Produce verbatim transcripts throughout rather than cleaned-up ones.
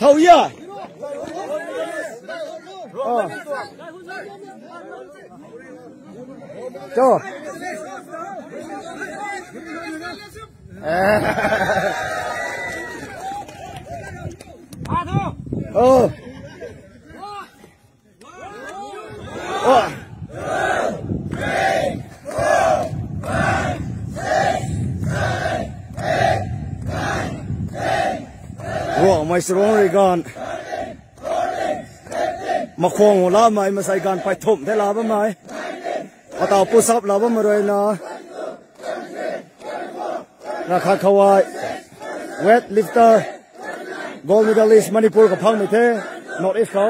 ꯊꯧ ꯌꯥ꯫ ꯑ꯫ ꯆꯣ꯫ ꯑ꯫ ꯑꯣ꯫ ꯑꯣ꯫ ꯔꯣꯡꯃꯩ ꯁꯨꯔꯣꯡ ꯔꯤꯒꯥꯟ꯫ ꯃꯈꯣꯡ ꯂꯥꯃꯩ ꯃꯁꯥꯏ ꯒꯥꯟ ꯄꯥꯏꯊꯣꯛ ꯊꯦ ꯂꯥꯕ ꯃꯥꯏ꯫ ꯄꯇꯥ ꯄꯨꯁꯥꯞ ꯂꯥꯕ ꯃꯔꯣꯏꯅ꯫ ꯔꯥꯈꯥ ꯈꯋꯥꯏ꯫ Weight lifter꯫ Gold medalist ꯃꯅꯤꯄꯨꯔꯒ ꯐꯪꯃꯤꯊꯦ꯫ North East ꯈꯣ꯫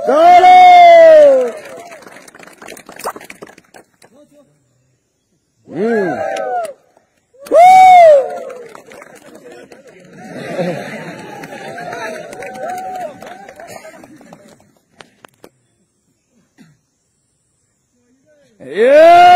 Dale! Mm. Woo! Yeah!